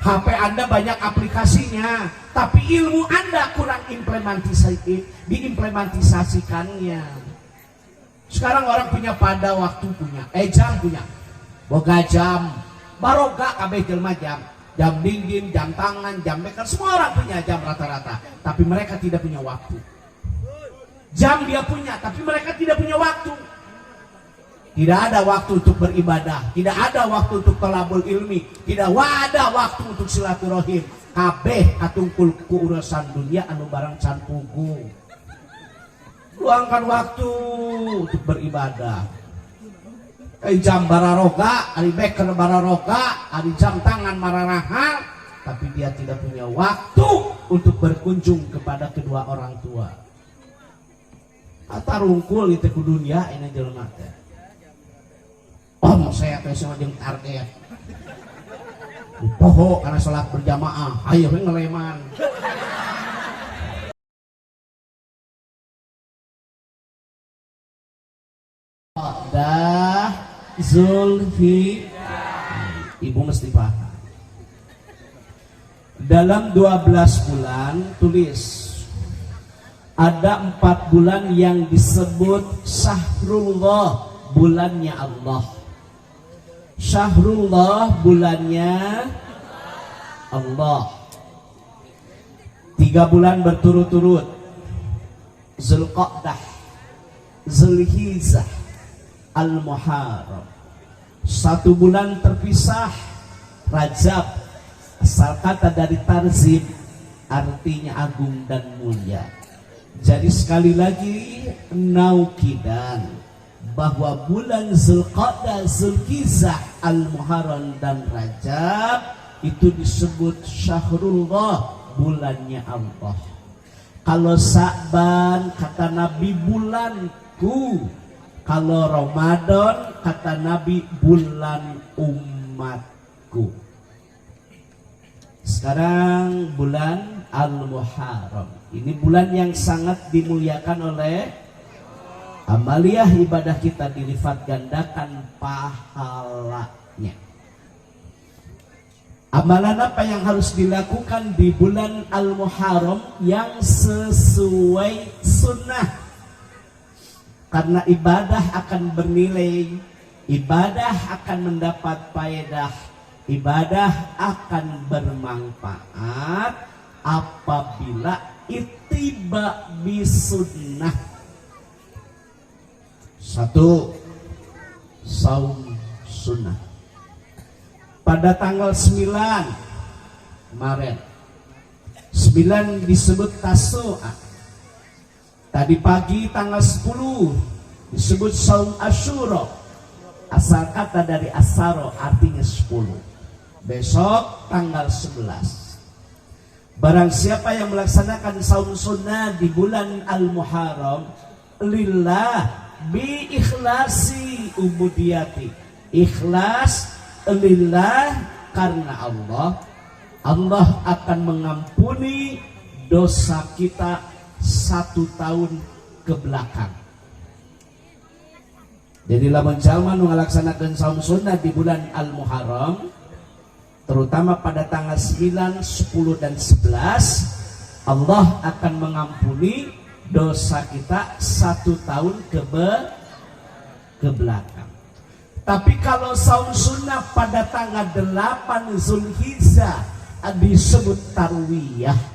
HP Anda banyak aplikasinya, tapi ilmu Anda kurang implementasi, diimplementisasikannya. Sekarang orang punya pada waktu punya, jam punya, boga jam, baroga kabeh jelma jam, jam dinding, jam tangan, jam beker, semua orang punya jam rata-rata, tapi mereka tidak punya waktu. Jam dia punya, tapi mereka tidak punya waktu. Tidak ada waktu untuk beribadah, tidak ada waktu untuk tolabul ilmi, tidak ada waktu untuk silaturahim. Kabeh katungkul ku urusan dunia anu barang can puguh. Luangkan waktu untuk beribadah. Jam bararoga, ari beker bararoga, ari jam tangan mararahal, tapi dia tidak punya waktu untuk berkunjung kepada kedua orang tua. Atarungkul itu ku dunia ini jelema teh. Oh, mau saya teh sama jeung target. Poho karena sholat berjamaah, ayo we ngeleman. Dah Zulhi, ibu mesti paham. Dalam 12 bulan tulis ada 4 bulan yang disebut Syahrullah, bulannya Allah. Syahrullah, bulannya Allah. 3 bulan berturut-turut. Zulqa'dah, Zulhijjah, Al-Muharram. 1 bulan terpisah, Rajab, asal kata dari tarzim, artinya agung dan mulia. Jadi sekali lagi naukidan bahwa bulan Zulqa'dah, Zulhijjah, Al-Muharram dan Rajab itu disebut Syahrullah, bulannya Allah. Kalau Sa'ban kata Nabi bulanku, kalau Ramadan kata Nabi bulan umatku. Sekarang bulan Al-Muharram. Ini bulan yang sangat dimuliakan oleh amaliyah ibadah kita dilipat gandakan pahalanya. Amalan apa yang harus dilakukan di bulan Al-Muharram yang sesuai sunnah? Karena ibadah akan bernilai, ibadah akan mendapat faedah, ibadah akan bermanfaat apabila ittiba bisunnah. 1, saum sunnah. Pada tanggal 9 kemarin, 9 disebut Tasu'a. Tadi pagi tanggal 10 disebut saum Asyura. Asal kata dari asaro artinya 10. Besok tanggal 11. Barang siapa yang melaksanakan saum sunnah di bulan Al-Muharram lillah bi ikhlasi ubudiyati. Ikhlas lillah karena Allah, Allah akan mengampuni dosa kita 1 tahun ke belakang. Jadi lamun jalma nu ngalaksanakeun saum sunnah di bulan Al-Muharram, terutama pada tanggal 9, 10 dan 11, Allah akan mengampuni dosa kita 1 tahun ke belakang. Tapi kalau saum sunnah pada tanggal 8 Zulhijjah disebut tarwiyah.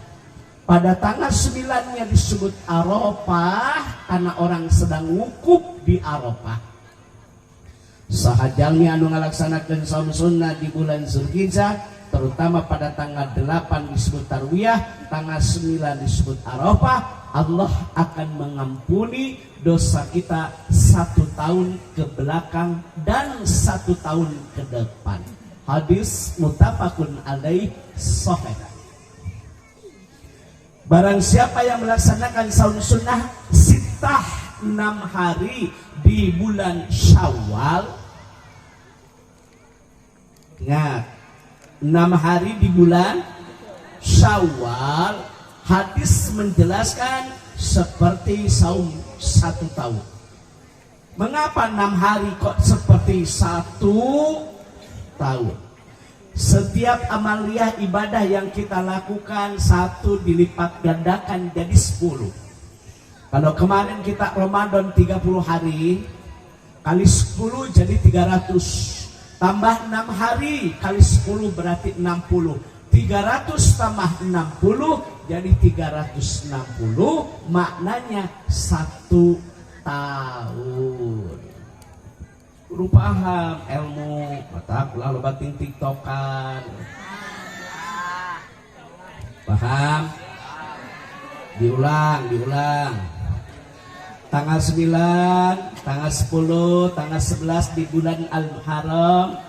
Pada tanggal 9-nya disebut Arafah karena orang sedang wukuf di Arafah. Sahajalmi anu ngalaksanakeun saum sunnah di bulan Zulhijjah, terutama pada tanggal 8 disebut tarwiyah, tanggal 9 disebut Arafah, Allah akan mengampuni dosa kita 1 tahun ke belakang dan 1 tahun ke depan. Hadis muttafaqun alaih sahih. Barang siapa yang melaksanakan saum sunnah sitah 6 hari di bulan Syawal, ingat, 6 hari di bulan Syawal, hadis menjelaskan seperti saum 1 tahun. Mengapa 6 hari kok seperti 1 tahun? Setiap amaliah ibadah yang kita lakukan, satu dilipat gandakan jadi 10. Kalau kemarin kita Ramadan 30 hari kali 10 jadi 300. Tambah 6 hari kali 10 berarti 60. 300 tambah 60 jadi 360, maknanya satu tahun. Kudu paham ilmu, mata ulah loba ting tiktokan. Paham? Diulang, diulang. Tanggal 9, tanggal 10, tanggal 11 di bulan Al-Muharram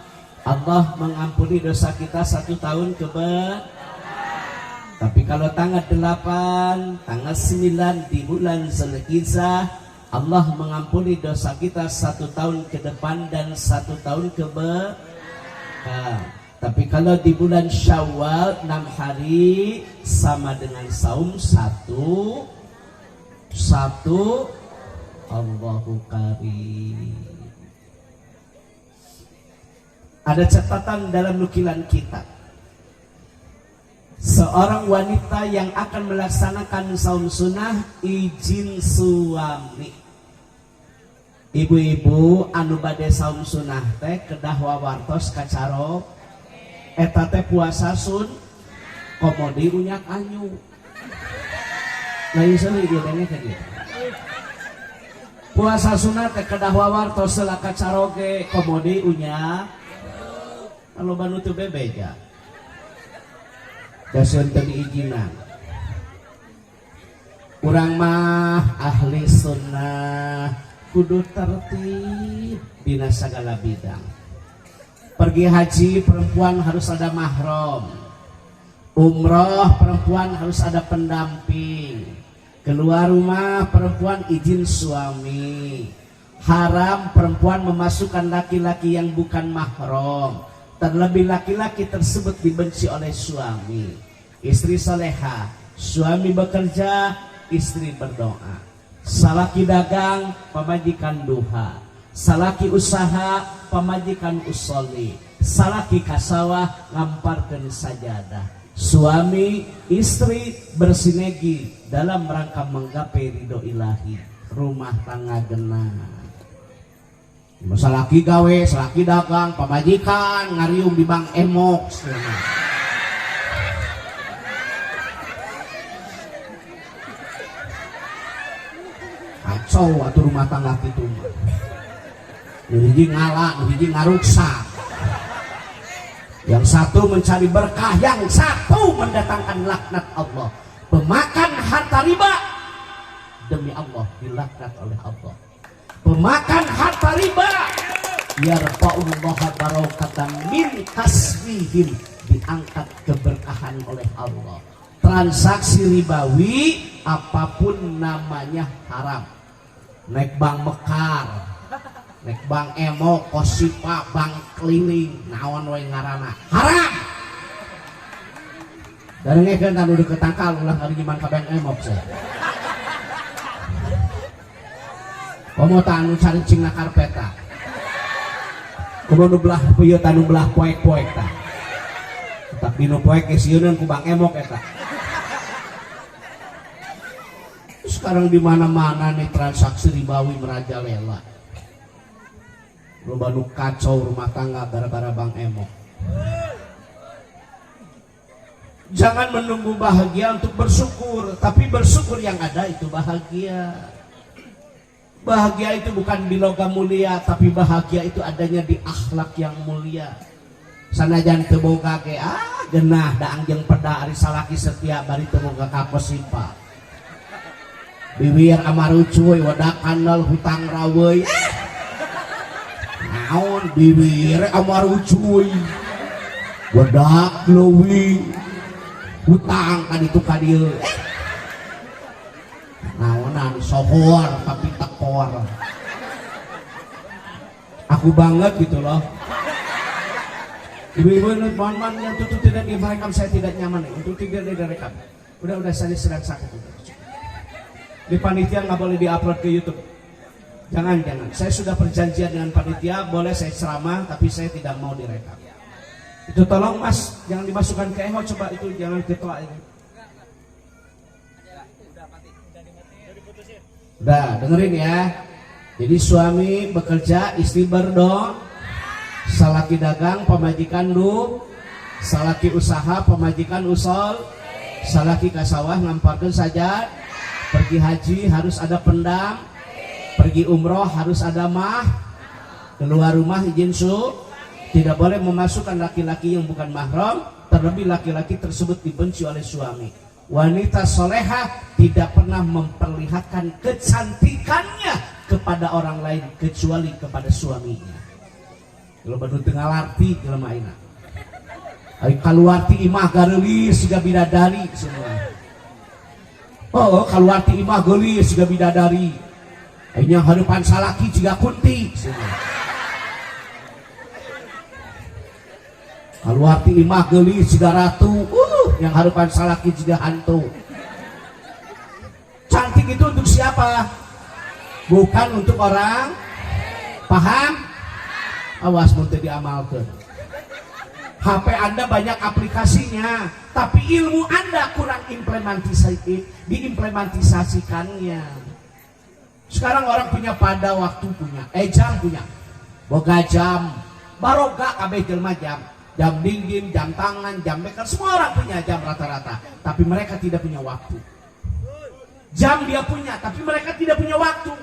Allah mengampuni dosa kita satu tahun ke. Tapi kalau tanggal 8, tanggal 9 di bulan Zulhijjah, Allah mengampuni dosa kita satu tahun ke depan dan satu tahun ke belakang. Tapi kalau di bulan Syawal 6 hari sama dengan saum satu satu. Allahu Karim. Ada catatan dalam nukilan kitab. Seorang wanita yang akan melaksanakan saum sunnah izin suami. Ibu-ibu anu bade saum sunnah teh kedah wawartos ka caro eta teh puasa sun komo deui unyak anyu. Lain seuri dia denge ka gitu. Puasa sunnah teh kedah wawartos heula ka caroge, komo deui unyak. Kalau banu teu bebeja. Dasieun teu diizinan. Urang mah ahli sunnah kudu tertib dina segala bidang. Pergi haji perempuan harus ada mahram. Umroh perempuan harus ada pendamping. Keluar rumah perempuan izin suami. Haram perempuan memasukkan laki-laki yang bukan mahram. Terlebih laki-laki tersebut dibenci oleh suami. Istri soleha, suami bekerja, istri berdoa. Salaki dagang, pamajikan duha. Salaki usaha, pamajikan usolli. Salaki kasawah, ngamparkeun sajadah. Suami istri bersinergi dalam rangka menggapai ridho ilahi. Rumah tangga genah. Salaki gawe, salaki dagang, pamajikan ngariung di bank emok. Segala. Kacau atuh rumah tangga kitu mah. Nu hiji ngala, nu hiji ngaruksak. Yang satu mencari berkah, yang satu mendatangkan laknat Allah. Pemakan harta riba demi Allah dilaknat oleh Allah. Pemakan harta riba yarfa'ullaha barakatan min kasbihim, diangkat keberkahan oleh Allah. Transaksi ribawi apapun namanya haram. Naik bank mekar, naik bank emok, kosipa, bank keliling, naon we ngaranna haram. Dari ngekeun anu deket tangkal ulah ngarinyiman ka bank emok sia. Komo tah anu caricing na karpet tah. Komo nu belah peuyeut anu belah poek-poek tah. Tetap dinu poek ge sieuneun ku bank emok eta. Sekarang di mana-mana nih transaksi ribawi merajalela. Loba nu kacau rumah tangga gara-gara bank emok. Jangan menunggu bahagia untuk bersyukur, tapi bersyukur yang ada itu bahagia. Bahagia itu bukan di logam mulia, tapi bahagia itu adanya di akhlak yang mulia. Sanajan teu boga ge ah genah daang jeung peda ari salaki setia bari teu boga ka kosipa. Biwir amarucuy wedakan nol hutang raweuy. Ah! Naon biwir amarucuy. Wedak leuwih hutang ka ditu ka dieu. Naonan sohor tapi tekor. Aku banget gitu loh. Ibu-ibu ini mohon maaf yang tutup tidak direkam, saya tidak nyaman nih. Untuk tidak direkam. Udah saya sedang sakit udah. Di panitia nggak boleh diupload ke YouTube. Jangan, jangan. Saya sudah perjanjian dengan panitia, boleh saya ceramah, tapi saya tidak mau direkam. Itu tolong, Mas, jangan dimasukkan ke eho, coba itu jangan ketua ini. Udah, dengerin ya. Jadi suami bekerja, istri berdoa, salaki dagang, pamajikan du, salaki usaha, pamajikan usol, salaki ka sawah ngamparkeun saja, pergi haji harus ada pendam, pergi umroh harus ada mah, keluar rumah izin su, tidak boleh memasukkan laki-laki yang bukan mahram, terlebih laki-laki tersebut dibenci oleh suami. Wanita soleha tidak pernah memperlihatkan kecantikannya kepada orang lain kecuali kepada suaminya. Kalau baru teu ngalarti jelema ayeuna. Ari kaluar ti imah gareulis siga bidadari semua. Oh, kaluar ti imah geulis siga bidadari. Ayeuna hareupan salaki jiga kunti semua. Kaluar ti imah geulis jiga ratu, yang hareupan salaki jiga hantu. Cantik itu untuk siapa? Bukan untuk orang. Paham? Awas mun teu diamalkeun. HP Anda banyak aplikasinya, tapi ilmu Anda kurang diimplementisasikannya. Sekarang orang punya pada waktu punya, jam punya, boga jam, baroga kabeh jelema jam, jam dinding, jam tangan, jam beker, semua orang punya jam rata-rata, tapi mereka tidak punya waktu. Jam dia punya, tapi mereka tidak punya waktu.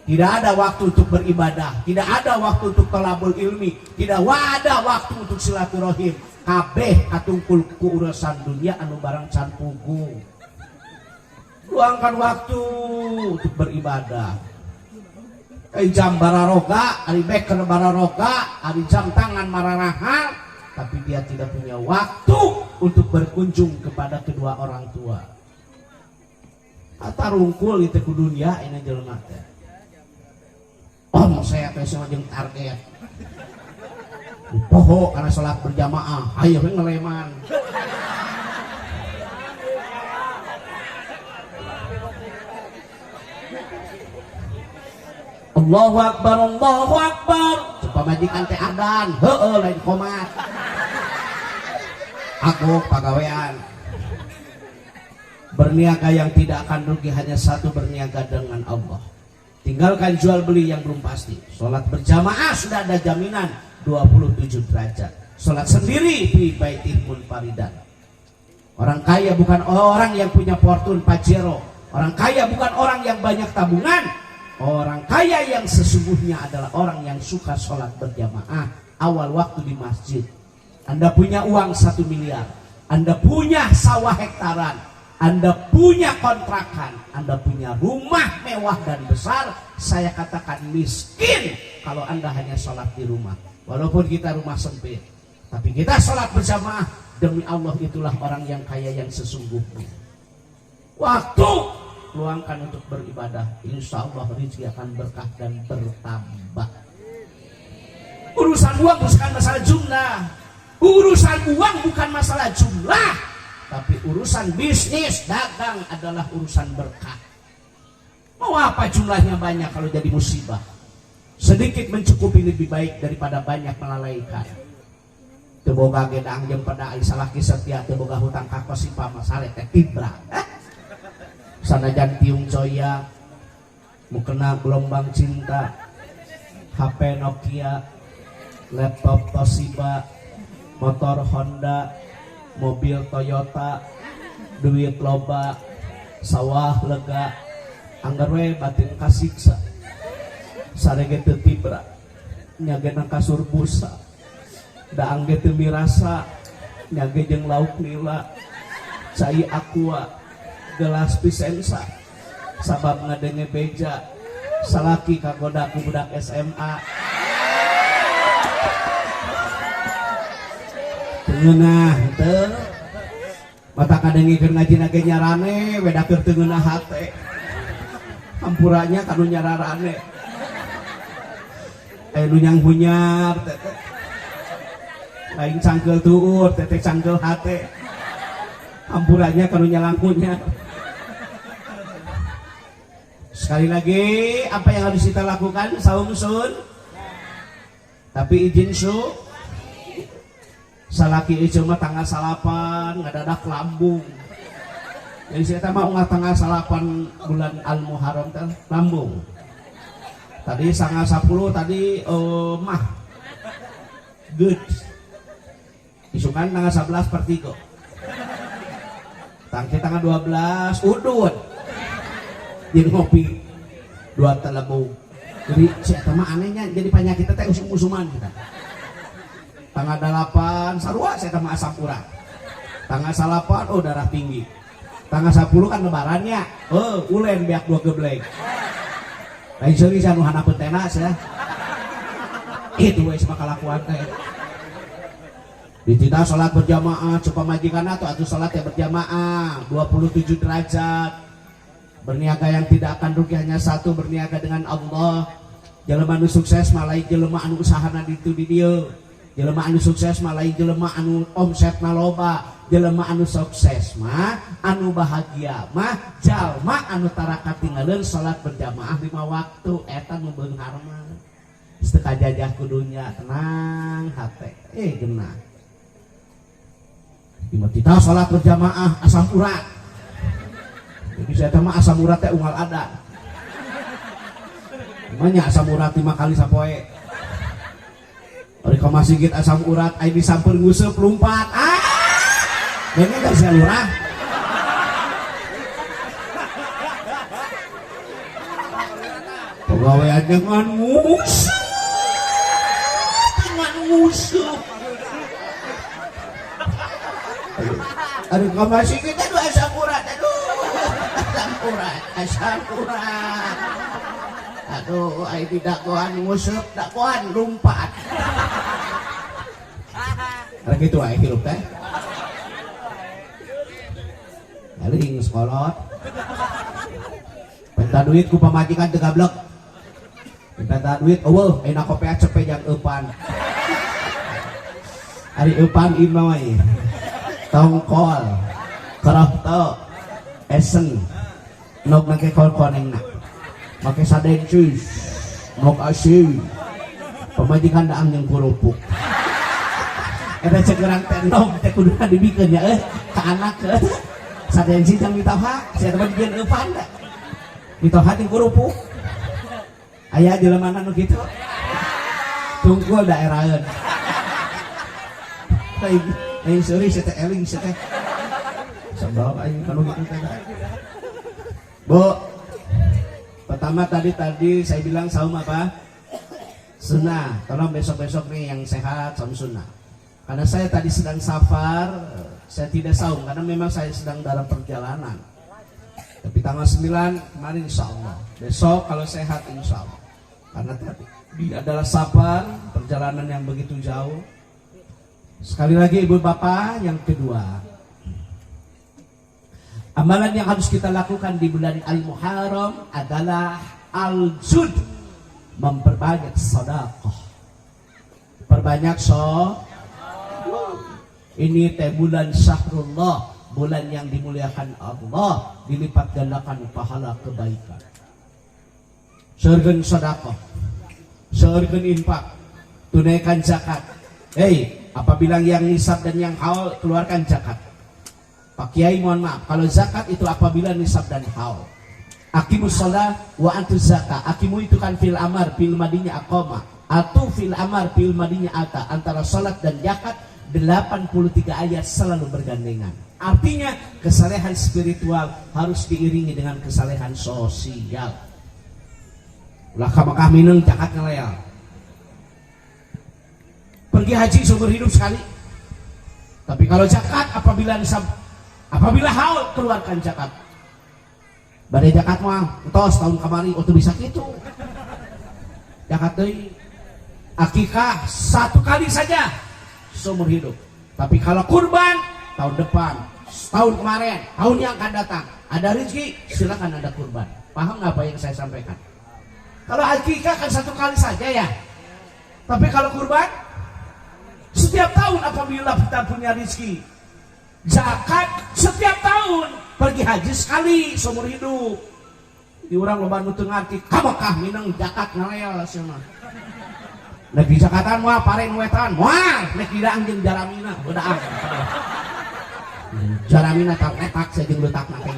Tidak ada waktu untuk beribadah, tidak ada waktu untuk tolabul ilmi, tidak ada waktu untuk silaturahim. Kabeh katungkul ku urusan dunia anu barang can pugu. Luangkan waktu untuk beribadah. Jam bararoga, ari beker bararoga, ari jam tangan mararahal, tapi dia tidak punya waktu untuk berkunjung kepada kedua orang tua. Atarungkul itu ku dunia ini jelema teh. Oh, mau saya teh sama jeung target. Poho karena sholat berjamaah, ayo we ngeleman. Allahu Akbar, Allahu Akbar. Pamajikan teh adan, heueuh lain komat. Aku pagawean. Berniaga yang tidak akan rugi hanya satu, berniaga dengan Allah. Tinggalkan jual beli yang belum pasti. Sholat berjamaah sudah ada jaminan 27 derajat. Sholat sendiri fi baitih munfaridan. Orang kaya bukan orang yang punya fortune Pajero. Orang kaya bukan orang yang banyak tabungan. Orang kaya yang sesungguhnya adalah orang yang suka sholat berjamaah awal waktu di masjid. Anda punya uang 1 miliar, Anda punya sawah hektaran, Anda punya kontrakan, Anda punya rumah mewah dan besar. Saya katakan miskin kalau Anda hanya sholat di rumah. Walaupun kita rumah sempit, tapi kita sholat berjamaah. Demi Allah, itulah orang yang kaya yang sesungguhnya. Waktu luangkan untuk beribadah, insya Allah rezeki akan berkah dan bertambah. Urusan uang bukan masalah jumlah. Urusan uang bukan masalah jumlah, tapi urusan bisnis dagang adalah urusan berkah. Mau apa jumlahnya banyak kalau jadi musibah? Sedikit mencukupi lebih baik daripada banyak melalaikan. Teu boga gedang jeung peda ai salaki setia, teu boga hutang ka kosipa masale teh tibra. Sanajan tiung coya mukena gelombang cinta, HP Nokia, laptop Toshiba, motor Honda, mobil Toyota, duit loba, sawah lega, anggar we batin kasiksa, sarege teu tibra, nyagena kasur busa, daang ge teu mirasa, nyage jeung lauk nila, cai aqua, gelas Pisensa, sabab ngadenge beja, salaki kagoda ku budak SMA. Tengenah teu mata kadengikeun ngajina ge nyarane, beda keur teu ngeunah hate. Hampuranya kanu nyararane. Aya nu nyanghunyar teh. Lain cangkeul tuur, teteh cangkeul hate. Hampuranya kanu nyalanghunyar. Sekali lagi, apa yang harus kita lakukan? Saum sun, tapi izin su. Salaki itu mah tanggal 9 ngadadak lambung. Jadi saya mah unggal tanggal 9 bulan Al Muharram teh lambung. Tadi tanggal 10 tadi mah good. Isukan tanggal 11 vertigo. Tangke tanggal 12 udut. Jadi ngopi dua telebung. Jadi si eta mah anehnya, jadi penyakit teh usum-usuman kita. Tanggal 8 sarua saya mah asam urat. Tanggal 9 oh darah tinggi. Tanggal 10 kan lebarannya. Oh, ulen beak dua geblek. Lain seuri sia nu handapeun tenda sia. Itu we sama kalakuan teh. Dititah sholat berjamaah, coba majikan atau atuh sholat ya berjamaah, 27 derajat. Berniaga yang tidak akan rugi hanya satu, berniaga dengan Allah. Jelema anu sukses mah lain jelema anu usahana ditu di dieu. Jelema anu sukses mah lain jelema anu omsetna loba. Jelema anu sukses mah, anu bahagia mah jalma anu tara katinggaleun salat berjamaah 5 waktu, eta nu beunghar mah. Teu kajajah ku dunya, tenang hate. Genah. Kita salat berjamaah asam urat. Jadi saya mah asam urat teh unggal ada. Namanya asam urat 5 kali sapoe. Ari ka masjid asam urat ai disamper nguseup lompat. Ah! Ini kan sia lurah. Pegawaian jangan nguseup. Jangan nguseup. Aduh, ka masjid aduh asam urat, aduh. Asam urat, asam urat. Aduh, ai tidak kohan nguseup, dagoan lompat. Ada gitu ai hirup teh. Paling sekolot. Minta duit ku pamajikan teu gablek. Minta duit eueuh, ayeuna kopea cepe jang eupan. Ari eupan inoy. Tongkol, kerahto, esen, nog make kol konengna. Make sadencis, nog asin. Pamajikan daang yang kerupuk. Eta cek urang teh nog teh kuduna dibikeun nya ka anak euy. Sadencis jang mitoha, sia teh dijieun eupan da. Mitoha jeung kerupuk. Aya jelema nu kitu. Tungkul daeraheun. Lain seuri sia teh eling sia teh. Sabab aing kalau gitu teh. Bu, pertama tadi saya bilang saum apa? Sunnah. Tolong besok-besok nih yang sehat saum sunnah. Karena saya tadi sedang safar, saya tidak saum karena memang saya sedang dalam perjalanan. Tapi tanggal 9 kemarin insya Allah. Besok kalau sehat insya Allah. Karena tadi adalah safar, perjalanan yang begitu jauh. Sekali lagi ibu bapak, yang kedua, amalan yang harus kita lakukan di bulan Al-Muharram adalah al-jud, memperbanyak sedekah. Perbanyak so. Ini teh bulan Syahrullah, bulan yang dimuliakan Allah, dilipat gandakan pahala kebaikan. Surgen sedekah, surgen infak, tunaikan zakat. Hei, apabila yang nisab dan yang haul, keluarkan zakat. Pak Kiai mohon maaf, kalau zakat itu apabila nisab dan haul. Aqimus shalah wa atuz zakat. Aqimu itu kan fil amar, fil madinya aqama. Atau fil amar, fil madinya ata. Antara salat dan zakat 83 ayat selalu bergandengan. Artinya kesalehan spiritual harus diiringi dengan kesalehan sosial. Ulah ka Mekah mineng zakat ngeleal. Pergi haji seumur hidup sekali. Tapi kalau zakat apabila nisab, apabila haul keluarkan zakat. Badai zakat mah entos tahun kamari oh bisa gitu. Zakat deui. Akikah satu kali saja seumur hidup. Tapi kalau kurban tahun depan, tahun kemarin, tahun yang akan datang, ada rezeki, silakan ada kurban. Paham nggak apa yang saya sampaikan? Kalau akikah kan satu kali saja ya. Tapi kalau kurban setiap tahun apabila kita punya rezeki. Zakat setiap tahun, pergi haji sekali seumur hidup. Di urang loba nu teu ngarti, ka Mekah mineng zakat ngalel sia mah. Nek di Jakarta moal pare nu wetan, moal nek didaang jeung jaramina, bedaang. Jaramina tak letak jeung leutakna teh.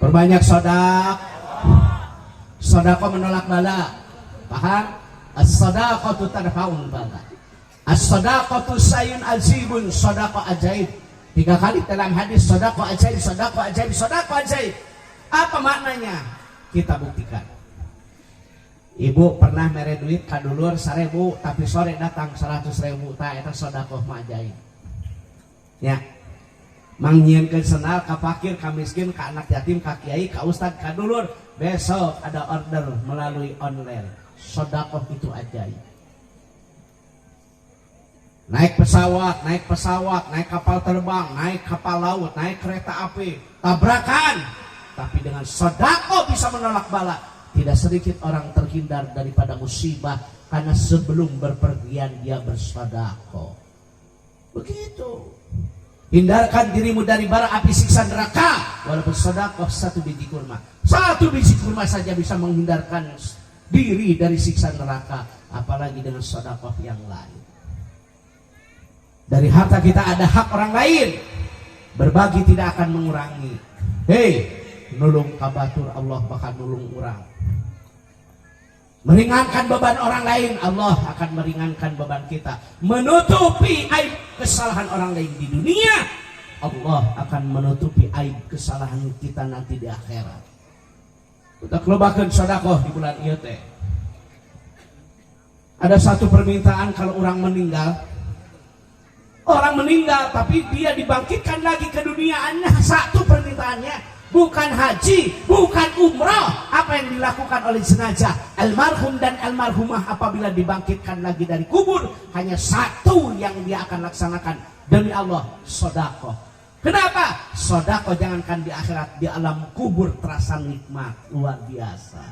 Perbanyak sodak. Sodako menolak bala. Paham? As-sadaqatu tadfa'ul bala. As-sadaqatu sayun azibun, sodako ajaib. 3 kali dalam hadis sodako ajaib, sodako ajaib, sodako ajaib. Apa maknanya? Kita buktikan. Ibu pernah mere duit ka dulur 1.000, tapi sore datang 100.000, tah eta sodakoh mah ajaib. Ya. Mangnyieunkeun sendal ka fakir, ka miskin, ka anak yatim, ka kiai, ka ustad, ka dulur. Besok ada order melalui online. Sodakoh itu ajaib. Naik pesawat, naik pesawat, naik kapal terbang, naik kapal laut, naik kereta api, tabrakan. Tapi dengan sodakoh bisa menolak bala. Tidak sedikit orang terhindar daripada musibah karena sebelum berpergian dia bersodakoh. Begitu. Hindarkan dirimu dari bara api siksa neraka walaupun sodakoh 1 biji kurma. 1 biji kurma saja bisa menghindarkan diri dari siksa neraka, apalagi dengan sodakoh yang lain. Dari harta kita ada hak orang lain. Berbagi tidak akan mengurangi. Hei, nulung kabatur Allah bakal nulung orang. Meringankan beban orang lain, Allah akan meringankan beban kita. Menutupi aib kesalahan orang lain di dunia, Allah akan menutupi aib kesalahan kita nanti di akhirat. Kita kelobakeun sedekah di bulan ieu teh. Ada satu permintaan kalau orang meninggal. Orang meninggal tapi dia dibangkitkan lagi ke duniaannya, satu permintaannya, bukan haji, bukan umroh. Apa yang dilakukan oleh jenazah almarhum dan almarhumah apabila dibangkitkan lagi dari kubur, hanya satu yang dia akan laksanakan demi Allah, sodakoh. Kenapa? Sodakoh jangankan di akhirat, di alam kubur terasa nikmat luar biasa.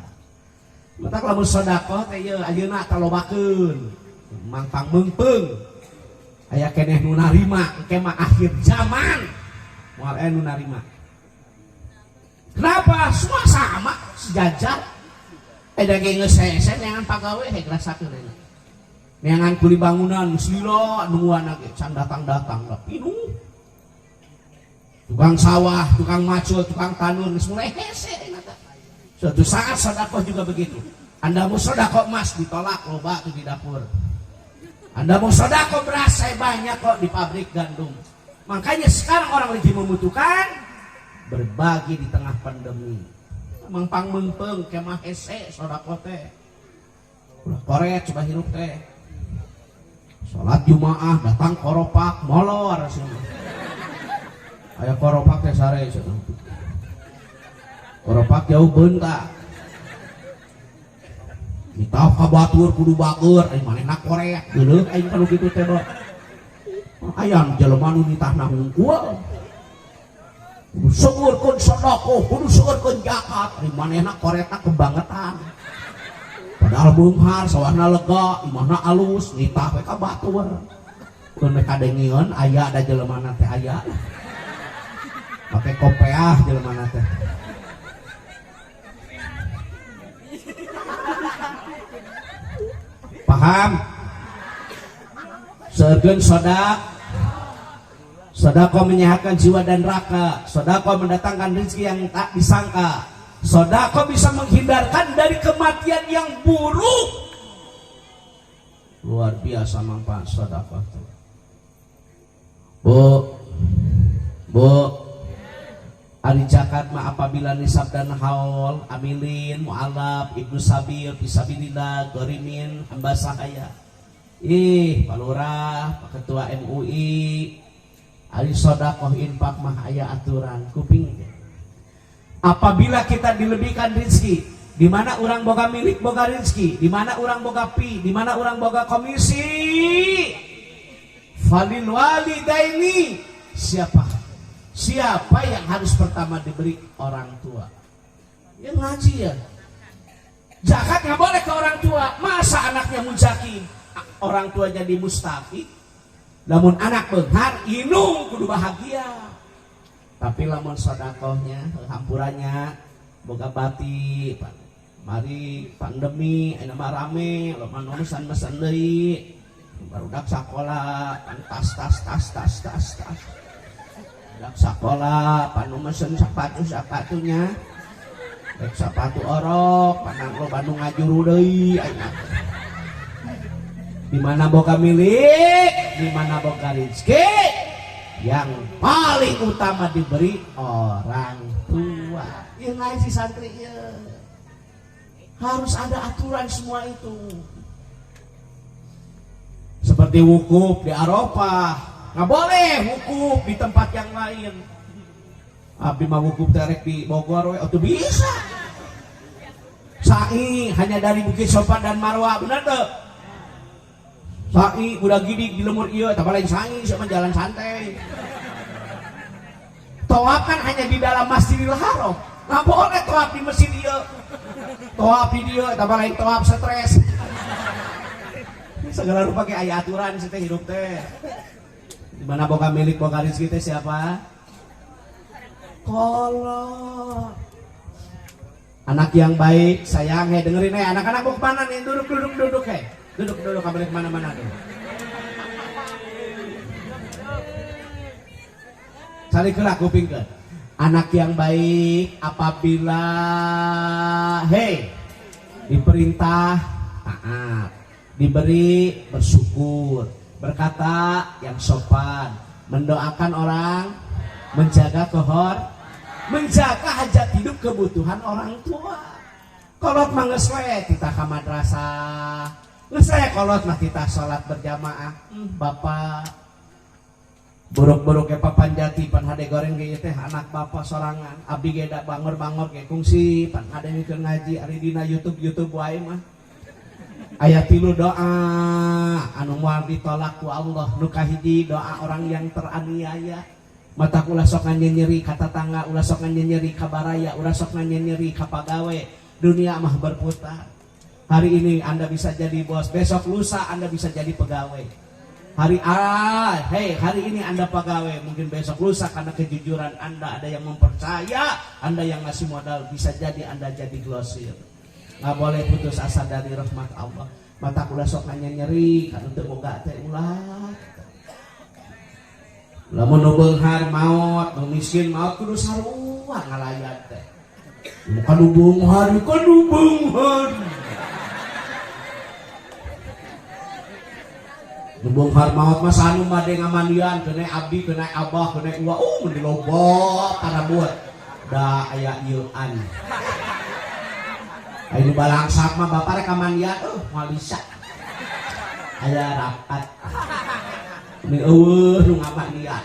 Mata kalau sodakoh teh ieu ayeuna talobakeun, mangpang meungpeung. Aya keneh nu narima, engke mah akhir zaman moal aya nu narima. Kenapa? Semua sama, sejajar. Ada ge geus hese neangan pagawe hek rasakeun ayeuna. Neangan kuli bangunan geus lila nungguan ge can datang-datang lah pinuh. Tukang sawah, tukang macul, tukang tanur geus mulai hese ayeuna teh. Suatu saat sedekah juga begitu. Anda mau sedekah emas ditolak loba tuh di dapur. Anda mau sedekah beras saya banyak kok di pabrik gandum. Makanya sekarang orang lagi membutuhkan berbagi di tengah pandemi. Mangpang meungpeung kemah hese sedekah teh. Ulah koret coba hirup teh. Salat Jumaah datang koropak molor cenah. Aya koropak teh sare cenah. Koropak jauh beunta. Ditah ka batur kudu bager, aing manehna koret. Geuleuh aing kalau kitu teh do. Aya jelema nu nitahna hungkul. Kudu seueurkeun sedekah, kudu seueurkeun zakat, ari manehna koretna kebangetan. Padahal beunghar, sawahna lega, imahna alus, nitah we ka batur. Keun we kadengeun aya da jelemana teh aya. Make kopeah jelemana teh. Paham? Seueurkeun sodak. Sedekah menyehatkan jiwa dan raga. Sedekah mendatangkan rezeki yang tak disangka. Sedekah bisa menghindarkan dari kematian yang buruk. Luar biasa manfaat sedekah. Bu, bu, ari zakat mah apabila nisab dan haul, amilin, mualaf, ibnu sabil, fisabilillah, gharimin, hamba sahaya. Ih, Pak Lurah, Pak Ketua MUI, ari sedekah infak mah aya aturan kuping. Apabila kita dilebihkan rezeki, di mana orang boga milik boga rezeki, di mana orang boga pi, di mana orang boga komisi, falil walidaini, siapa? Siapa yang harus pertama diberi? Orang tua. Yang ngaji ya. Zakat nggak boleh ke orang tua. Masa anaknya muzaki, orang tua jadi mustafid? Namun anak benghar, inung kudu bahagia. Tapi lamun sodakohnya, hampurannya, boga bati, Mari pandemi, ayeuna mah rame, loba nu mesen-mesen deui. Barudak sakola, pan tas tas tas tas tas tas. Budak sakola, pan nu mesen sepatu sepatunya. Rek sepatu orok, panang loba nu ngajuru deui ayeuna. Di mana boga milik, di mana boga rezeki, yang paling utama diberi orang tua. Ieu ngaji santri ieu. Harus ada aturan semua itu. Seperti wukuf di Arafah, nggak boleh wukuf di tempat yang lain. Abdi mah wukuf terek di Bogor we, oh, bisa. Sa'i hanya dari Bukit Sofa dan Marwah, benar tuh? Sa'i udah gini di lemur ieu, tapi lain sa'i, sama jalan santai. Tawaf kan hanya di dalam Masjidil Haram. Nggak boleh tawaf di masjid ieu. Tawaf di dieu, tapi lain tawaf stres. Segala rupa kayak aya aturan sih teh hidup teh. Di mana boga milik boga rezeki teh siapa? Kolot. Anak yang baik, sayang, hei dengerin hei, anak-anak mau kemana nih? Duduk, duduk, duduk, hei. Duduk, duduk, kamu kemana-mana tuh. Cari kelak kuping ke. Anak yang baik apabila hei diperintah taat, diberi bersyukur, berkata yang sopan, mendoakan orang, menjaga kohor, menjaga hajat hidup kebutuhan orang tua. Kolot mah geus we titah ka madrasah, geus we kolot mah titah salat berjamaah. Bapak buruk-buruk ke papan jati pan hade goreng ge teh anak bapak sorangan, abdi ge da bangor-bangor ge kungsi pan hade keur ngaji ari dina YouTube-YouTube wae mah. Aya 3 doa anu moal ditolak ku Allah. Nu kahiji doa orang yang teraniaya. Mata ulah sok nyeri ka tatangga, ulah sok nyeri ka baraya, ulah sok nyeri ka pagawe. Dunia mah berputar. Hari ini Anda bisa jadi bos, besok lusa Anda bisa jadi pegawai. Hari hari ini Anda pegawai, mungkin besok lusa karena kejujuran Anda ada yang mempercaya, Anda yang ngasih modal, bisa jadi Anda jadi glosir. Nggak boleh putus asa dari rahmat Allah. Mata ulah sok nyeri karena teu boga teh ulah. Lamun nu beunghar maot, nu miskin maot kudu sarua ngalayat teh. Ka nu beunghar, ka nu beunghar. Nu beunghar maot mah sanu bade ngamandian, kena abdi, kena abah, kena uwa, mun loba parabut. Da aya ieuan. Aya nu balangsak mah bapak rek kamandian, moal bisa. Aya rapat. Ini eueuh nu ngamandian.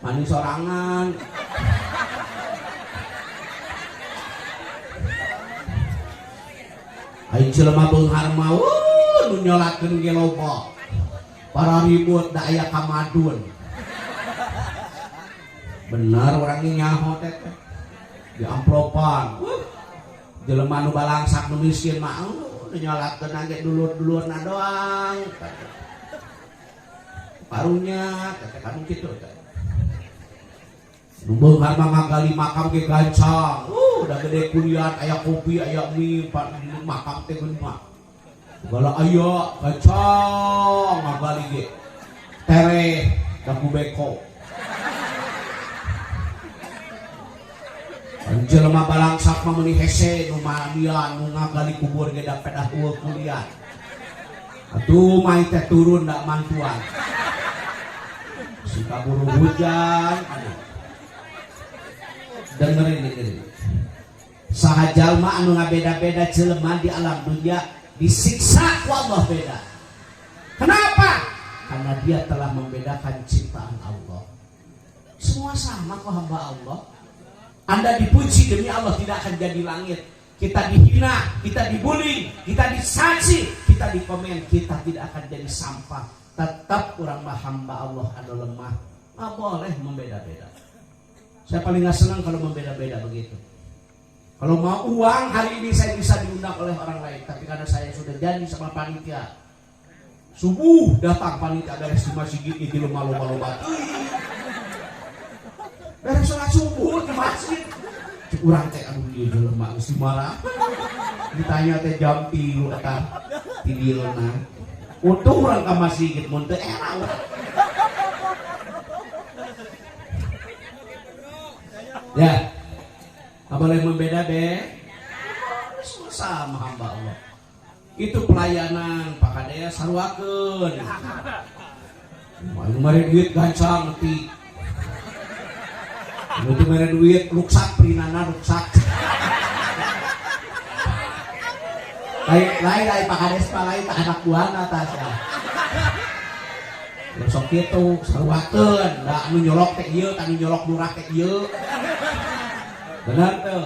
Mandi sorangan. Aing jelema beunghar mah nu nyolatkeun ge loba. Para ribut da aya kamadun. Bener urang ge nyaho teh. Di amplopan. Jelema nu balangsak nu miskin mah nu nyolatkeun ge dulur-dulurna doang. Parunya teh kanu kitu teh. Nu beunghar mah ngagali makam ge gancang. Udah gede kuliah, aya kopi, aya mie, makam teh geus mah. Segala aya gancang ngagali ge. Tereh daku beko. Jelema balangsak mah meuni hese nu mandian nu ngagali kubur ge da pedah eueuh kuliah. Atuh mah teh turun da mantuan. Si kaburu hujan, aduh. Dengerin, dengerin. Saha jalma anu ngabeda-beda jelema di alam dunia disiksa ku Allah beda. Kenapa? Karena dia telah membedakan ciptaan Allah. Semua sama kok hamba Allah. Anda dipuji demi Allah tidak akan jadi langit. Kita dihina, kita dibully, kita disaksi, kita dikomen, kita tidak akan jadi sampah. Tetap orang hamba Allah anu lemah. Nggak boleh membeda-beda. Saya paling nggak senang kalau membeda-beda begitu. Kalau mau uang hari ini saya bisa diundang oleh orang lain, tapi karena saya sudah janji sama panitia, subuh datang panitia beres di masjid itu lomba-lomba. Beres sholat subuh di masjid. Cek urang teh aduh ieu jelema geus dimarah. Ditanya teh jam 3 eta tidilna. Untung urang ka masjid mun teu era urang. Ya. Apa boleh membeda be? Sama hamba Allah. Itu pelayanan Pak Kades saruakeun. Aing mere duit gancang ti. Nu teu mere duit ruksak prinana ruksak. Lain lain lain Pak Kades mah lain tak anak buahna tah sia. Sok kitu saruakeun, da anu nyolok teh ieu, anu nyolok lurah teh ieu. Benar teu?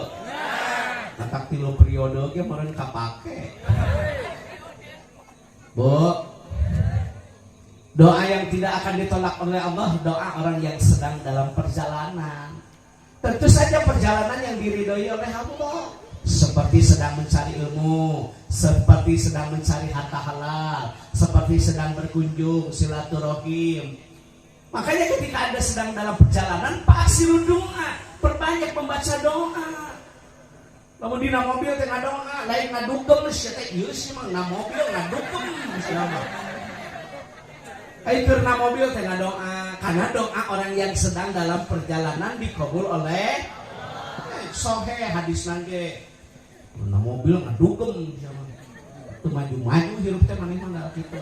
Matak 3 periode ge meureun kapake. Bu, doa yang tidak akan ditolak oleh Allah, doa orang yang sedang dalam perjalanan. Tentu saja perjalanan yang diridhoi oleh Allah. Seperti sedang mencari ilmu, seperti sedang mencari harta halal, seperti sedang berkunjung silaturahim. Makanya ketika Anda sedang dalam perjalanan, pasti doa, perbanyak membaca doa. Lamun dina mobil teh ngadoa, lain ngadugem sia teh ieu sih mah na mobil ngadugem sia mah. Ai keur na mobil teh ngadoa, karena doa orang yang sedang dalam perjalanan dikabul oleh sohe hadis ge. Na mobil ngadugem sia mah. Teu maju-maju hirup teh maneh mah kitu.